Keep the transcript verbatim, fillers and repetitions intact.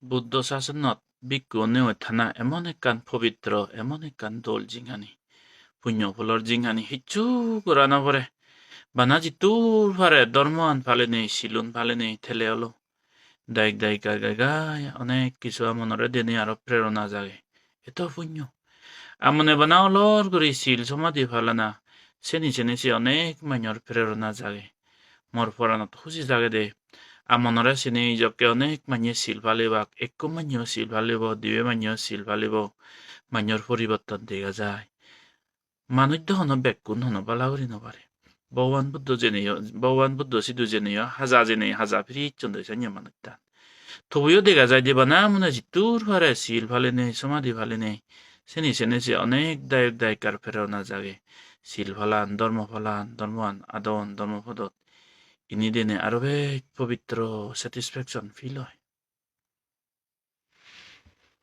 Buddho sasonot bhikkhu onneoi thana emon ekkan pobitro, emon ekkan dol jinghani, punyo pholor jinghani, hissu gora no pore. Bana jittur pare dhormoan palenei, silun palenei thele olo. Dayok dayikar gai gai onek kisu amonore denei aro prerona jage. Eto punyo. Amone bana olor guri sil somadhi palana, seni seni se onek manyor prerona jage. Mor poranot huji jagede. Amonore seni jokke onek manye sil palibak, ekko manyo sil palibo, dibe manyo sil palibo, manyor poriborton dega jai. Manuj do hono bekkun hono bala guri no pare. Bhogoban Buddho jeneyo, Bhogoban Buddho sidu jeneyo, haja jenei, haja piri icchon de sanye manujtan. Tobuyo dega jai de bana mone jittur pare sil palenei, somadhi palenei, seni seni se onek dayok dayikar prerona jage. Sil palan, dhormo palan, dhormoan adon, dhormo podot. Ini dene aro bej pobitro satisfaction feel oi.